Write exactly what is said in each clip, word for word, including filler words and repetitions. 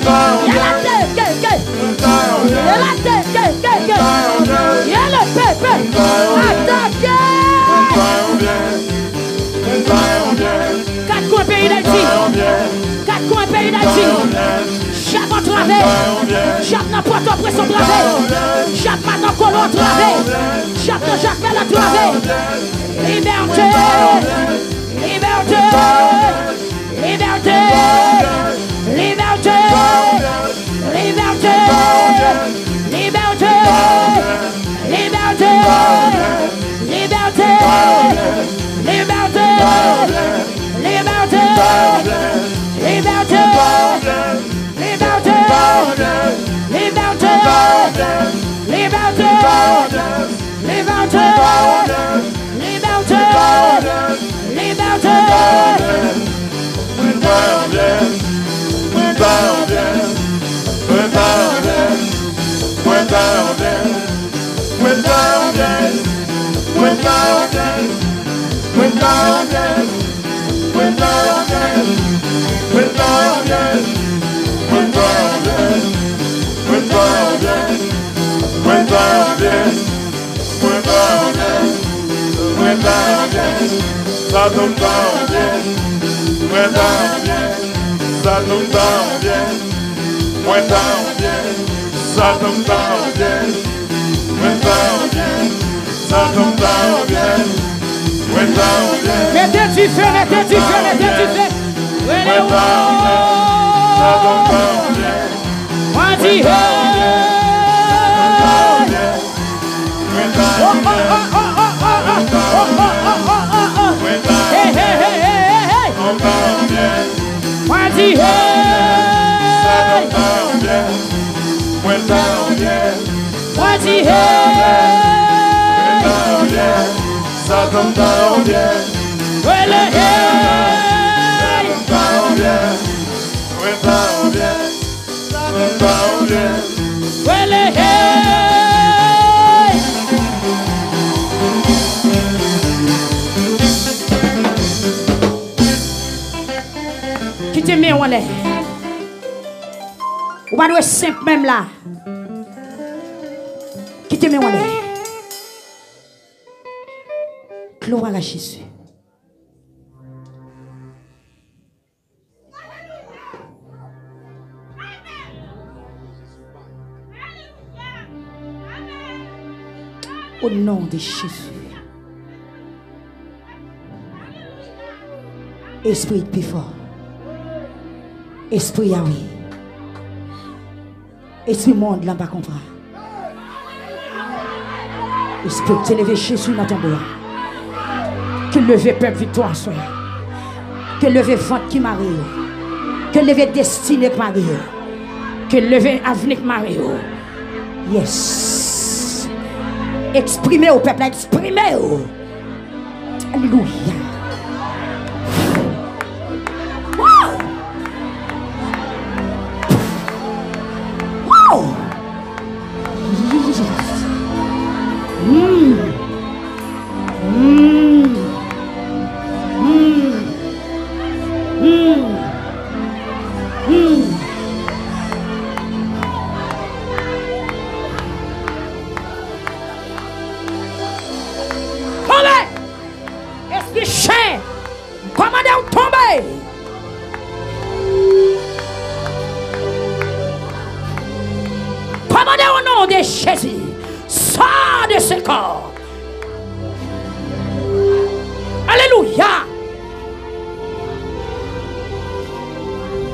Yala te ke ke. Yala te ke ke ke. Yala pepe. Atake. Kat kwen peyi Dayiti. Kat kwen peyi Dayiti. Jab antrave. Jab nan Pòtoprens antrave. Jab nan Kolon antrave. Jab nan Jakmèl antrave. Libète. Libète. Libète. Libète. Libète. Libète. Libète. Libète. Libète. Libète. Libète. Libète. Libète. Libète. Libète. Libète. Libète. Mwen ta anbyans. Mwen ta anbyans. Mwen ta anbyans. Mwen ta anbyans. Mwen ta anbyans. Mwen ta anbyans. Mwen ta anbyans. Mwen ta anbyans. Mwen ta anbyans. Mwen ta anbyans. Mwen ta anbyans. Mwen ta anbyans. Mwen ta anbyans. Sa tou m ta anbyans. Mwen ta anbyans. Sa tou m ta anbyans. Mwen ta anbyans. Sa tou m ta anbyans. Mwen ta anbyans. Sa tou m ta anbyans. Mwen ta anbyans. Mete dife, mete dife, mete dife. Rele wo. Mwen di hey. Mwen di hey. Mwen di hey. Rele hey. Rele hey. Kite men w anlè. Ou pa dwe senp menm la. Kite men w anlè. Gloire à Jésus. Au nom de Jésus. Espri k pi fò. Espri Yahweh. Espri mond lan pa konprann. Espri, te leve Jezi nan tonbo a. Ke leve pèp viktwa aswè a. Ke leve vant ki mare yo. Ke leve destine k mare yo. Ke leve avni k mare yo. Yes. Eksprime w, pèp la, eksprime w. Alelouya. Wow! Wow! Mm. Mm. Mm. Mm. Mm. Tonbe! Espri chen, m kòmande w tonbe! Kòmande o non de Jezi, sò de se kò! Alelouya!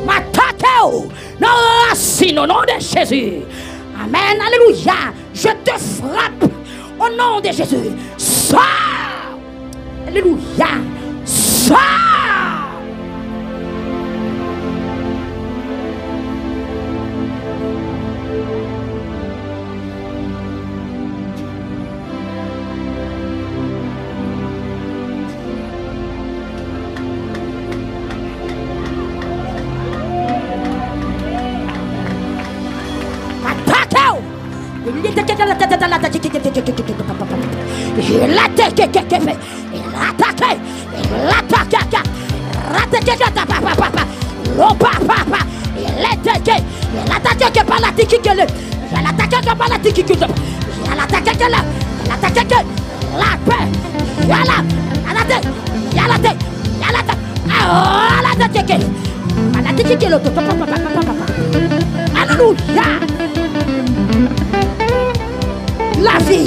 M atake w nan rasin o non de Jezi! Amèn! Alelouya! Je te frappe au nom de Jésus. Sors! Alléluia! Sors! Atake w! Atake! Atake! Atake! Atake! Atake! Tikikele. Yalatakeke palatikikile. Yalatakeke la. Yalatakeke. Lapè. Yala. Yalate. Yalate. Yalate. Yalatakeke. Palatikikile. Alelouya. Lavi.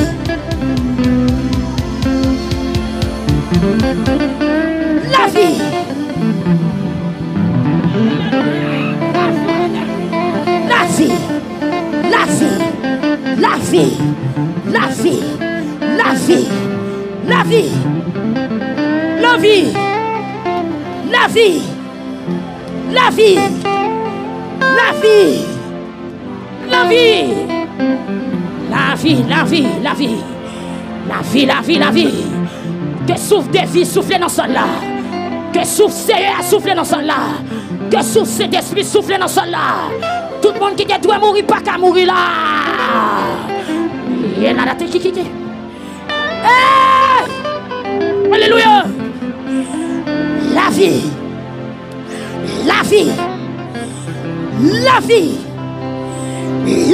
Lavi. Lavi. Lavi. Lavi. Lavi. Lavi. Lavi. Lavi. Lavi. Lavi. Lavi. Lavi. Lavi. Lavi. Lavi, lavi, lavi. Ke souf de vi soufle nan sòl la. Ke souf Seyè a soufle nan sòl la. Ke souf Sentespri soufle nan sòl la. Tout moun ki te dwe mouri pa ka mouri la. Ye la la te ki kite. Hey! Alelouya. Lavi. Lavi. Lavi.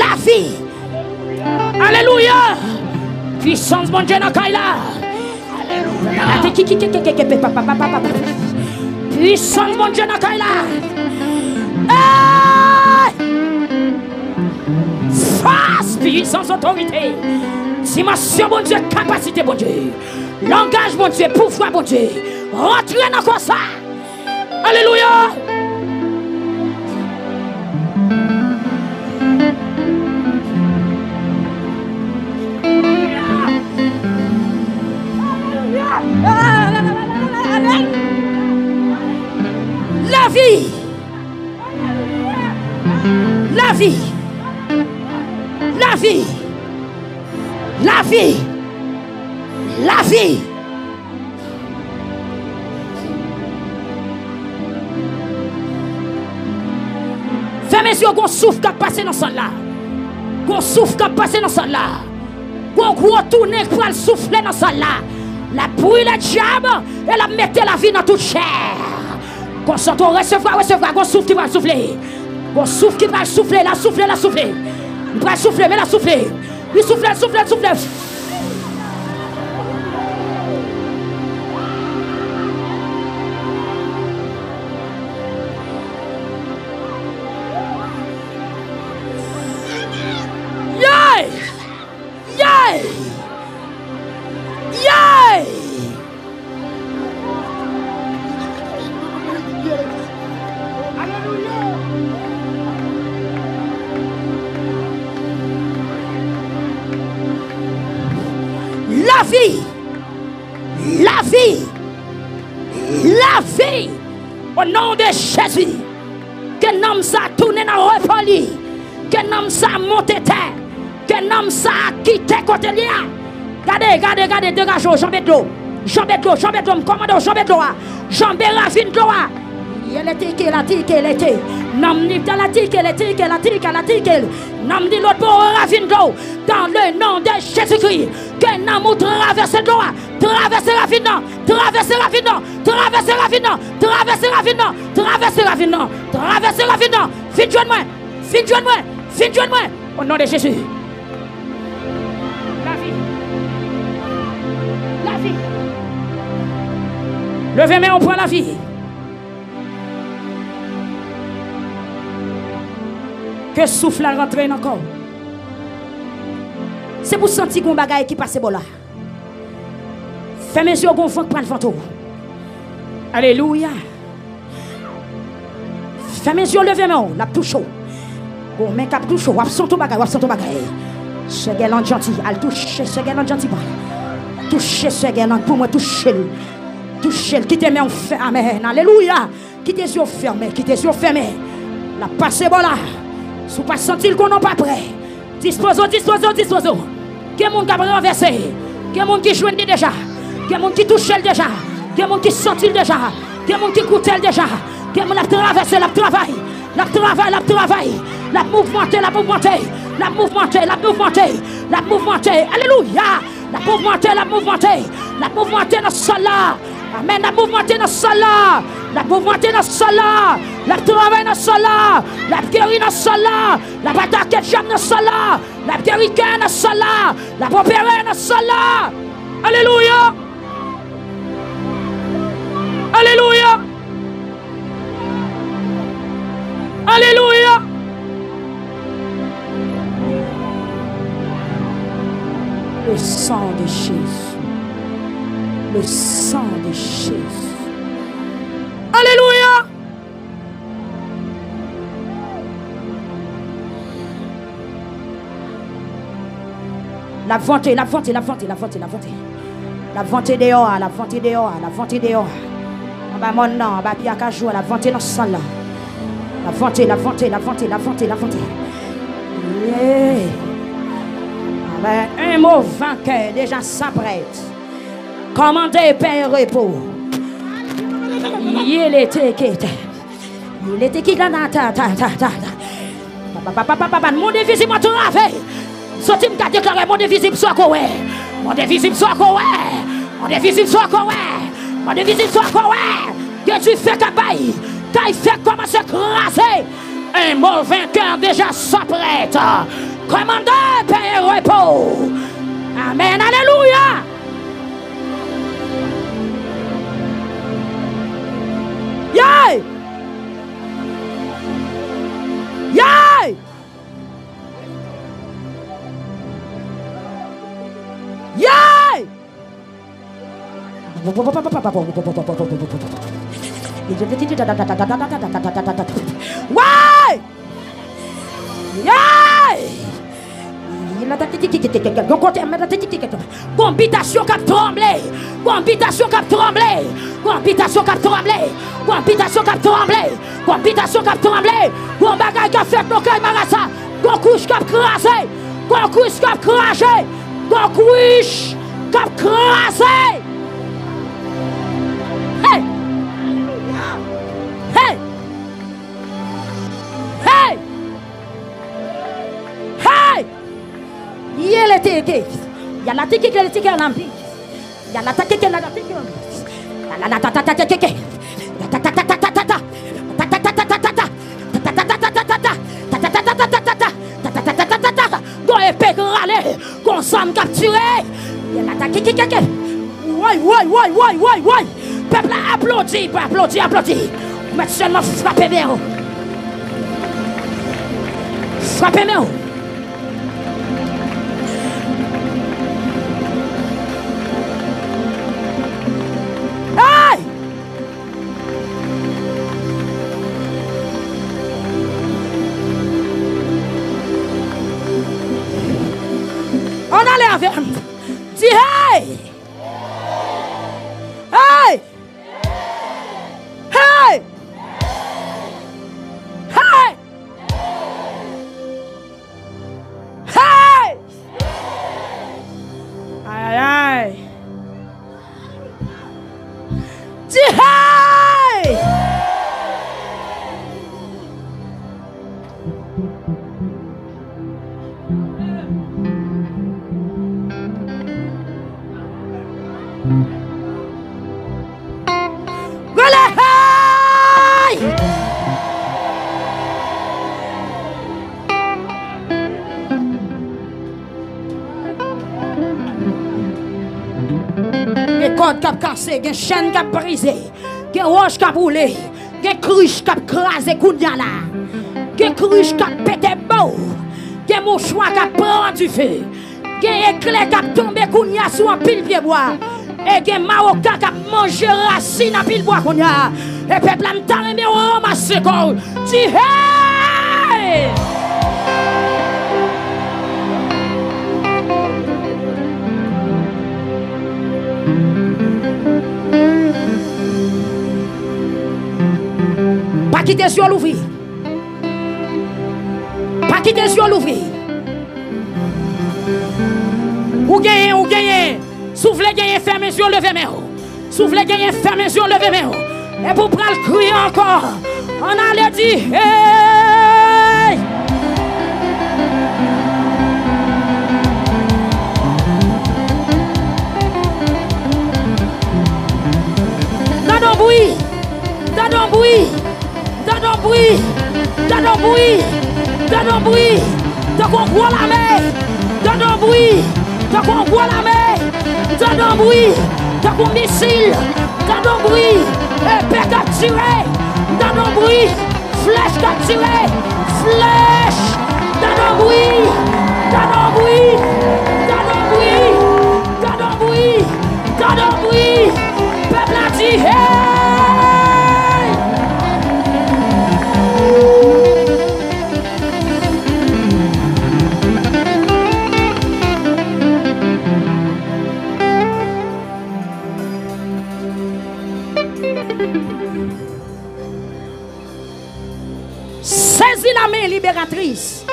Lavi. Alelouya. Pwisans Bondye nan kay la. Alelouya. Pwisans Bondye nan kay la. Hey! Fòs, pwisans, otorite. Dimansyon Bondye, kapasite Bondye. Langaj Bondye, pouvwa Bondye. Rantre nan kò sa. Alelouya! Lavi! Lavi! Lavi! Lavi! Lavi! Fèmen zye w, gon souf k ap pase nan sòl la. Gon souf k ap pase nan sòl la. Gon gwo tounen k pral soufle nan sòl la. L ap brile dyab e l ap mete lavi nan tout chè. Konsantre w, resevwa, resevwa. Gon souf ki pral soufle. Gon souf ki pral soufle, l ap soufle, l ap soufle. Li pral soufle, men l ap soufle. Li soufle, l soufle, l soufle. Yay! Yay! Yay! Lavi! Lavi! Lavi! O non de Jezi! Ke nanm sa tounen nan repo li. Ke nanm sa monte tè. Ke nanm sa kite kote li a. Gade, gade, gade, degaje w, janbe dlo. Janbe dlo, janbe dlo, m kòmande w, janbe dlo a. Janbe ravin dlo a. Yele tike la tike lete. Nanm ni ta la tike le tike la tike la tike. Nanm ni lòt bò ravin dlo. Dans le nom de Jésus-Christ. Ke nanm ou travèse dlo a. Travèse ravin nan. Travèse ravin nan. Travèse ravin nan. Travèse ravin nan. Travèse ravin nan. Travèse ravin nan. Vin jwenn mwen. Vin jwenn mwen. Vin jwenn mwen. O non de Jezi. Lavi. Lavi. Leve men w, pran lavi. Ke souf la rantre nan kò w. Se pou santi gon bagay ki pase bò la. Fèmen zye w, gon van k pral vante w. Alelouya. Fèmen zye w, leve men w, l ap touche w. Gon men k ap touche w, w ap santi yon bagay, w ap santi yon bagay. Sè Gèland Janti, al touche sè Gèland Janti, pa. Touche sè Gèland pou mwen, touche l. Touche l, kite men w fè, amèn, alelouya. Kite zye w fèmen, kite zye w fèmen. L ap pase bò la. Si w pa santi l, konnen w pa prè. Dispoze w, dispoze w, dispoze w. Gen moun k ap ranvèse. Gen moun ki jwenn li deja. Gen moun ki touche l deja. Gen moun ki santi l deja. Gen moun ki goute l deja. Gen moun l ap travèse, l ap travay. L ap travay, l ap travay. L ap mouvmante, l ap mouvmante. L ap mouvmante, l ap mouvmante. L ap mouvmante. Alelouya! L ap mouvmante, l ap mouvmante. L ap mouvmante nan sòl la. Amèn, l ap mouvmante nan sòl la. L ap mouvmante nan sòl la. L ap travay nan sòl la. L ap geri nan sòl la. L ap atake djab nan sòl la. L ap geri kè nan sòl la. L ap opere nan sòl la. Alelouya! Alelouya! Alelouya! Le sang de Jésus. Le sang de Jésus. Alelouya! L ap vante, l ap vante, l ap vante, l ap vante, l ap vante. L ap vante deyò a, l ap vante deyò a, l ap vante deyò a. Anba mòn nan, anba pye akajou a, l ap vante nan sòl la. L ap vante, l ap vante, l ap vante, l ap vante, l ap vante. Yeah. Avec un mot vainqueur déjà s'apprête. Commandez paix et repos. Yele tekete. Yele teki la na ta ta ta ta ta. Pa, pa, pa, pa, pa, pa, pa, monn envizib antrave. Soti m ka deklare monn envizib sa ko wè. Monn envizib sa ko wè. Monn envizib sa ko wè. Monn envizib sa ko wè. Gen dife k ap bay. Kay fèk kòmanse kraze. Un mot vainqueur déjà s'apprête. Commandez paix et repos. Amen. Alelouya. Yeah! Yeah! Yeah! Why? Yay! Yon kote, gon bitasyon k ap tranble. Gon bitasyon k ap tranble. Gon bitasyon k ap tranble. Gon bitasyon k ap tranble. Gon bitasyon k ap tranble. Gon bagay k ap fèt nan kay marasa. Gon kwich k ap kraze. Gon kwich k ap kraze. Gon kwich k ap kraze. Hey! Hey! Hey! Hey! Yele teke. Yala teke kele teke lambi. Yala teke kele la teke. Yala la ta ta ta teke. Ya ta ta ta ta ta ta ta. Ta ta ta ta ta ta ta. Ta ta ta ta ta ta ta. Ta ta ta ta ta ta ta. Ta ta ta ta ta ta ta. Gon epe k rale. Gon zam k ap tire. Yala ta ki ki ki ki. Woy, woy, woy, woy, woy, woy. Pèp la aplodi, aplodi, aplodi. Ou mèt sèlman frape men w. Frape men w. Hey! Ann ale avè m. Di hey! Hey! Hey! Hey! Hey! Ay, ay, ay. Di hey! Rele hey! Gen kòd k ap kase, gen chèn k ap brize, gen wòch k ap woule, gen krich k ap kraze kounye a la, gen krich k ap pete bow, gen mouchwa k ap pran dife, gen eklè k ap tonbe kounye a sou anpil pyebwa. E gen mawoka k ap manje rasin anpil bwa kounye a. E pèp la, m ta renmen w ranmase kò w. Di hey! Pa kite zye w louvri. Pa kite zye w louvri. Ou genyen, ou genyen. Si w vle genyen, fèmen zye w, leve men w. Si w vle genyen, fèmen zye w, leve men w. Epi w pral kriye ankò. Ann ale di, hey! Tande yon bri! Tande yon bri! Tande yon Bri, tande yon bri, tankou yon gwo lame, tande yon bri, tankou yon gwo lame, tande yon bri, tankou misil, tande yon bri, epe k ap tire, tande yon bri, flèch k ap tire, flèch, tande yon bri, tande yon bri, tande yon bri, tande yon bri, tande yon bri, pèp la di, hey! Saisis la main libératrice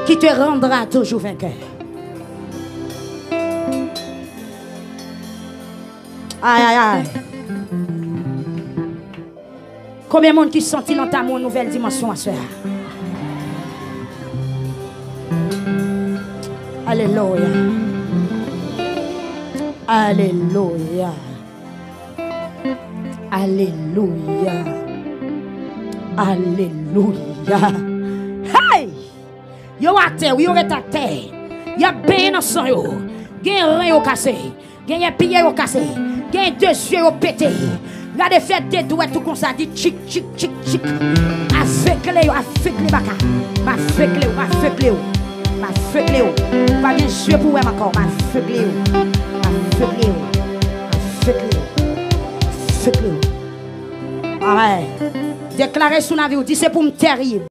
qui te rendra toujours vainqueur. Ay, ay, ay. Konbyen moun ki santi l antamwe yon nouvèl dimansyon aswè a? Alelouya. Alelouya. Alelouya. Alelouya. Hey! Yo atè, wi, yo ret atè. Y ap benyen nan san yo. Gen ren yo kase. Genyen pye yo kase. Genyen de zye yo pete. Gade fè de dwèt ou konsa, di tchik, tchik, tchik, tchik. Avegle yo, avegle baka. M avegle w, m avegle w. M avegle w. Ou pa gen zye pou wè m ankò. M avegle w. M avegle w. M avegle w. M avegle w. Amèn. Deklare sou lavi w, di se pou m terib.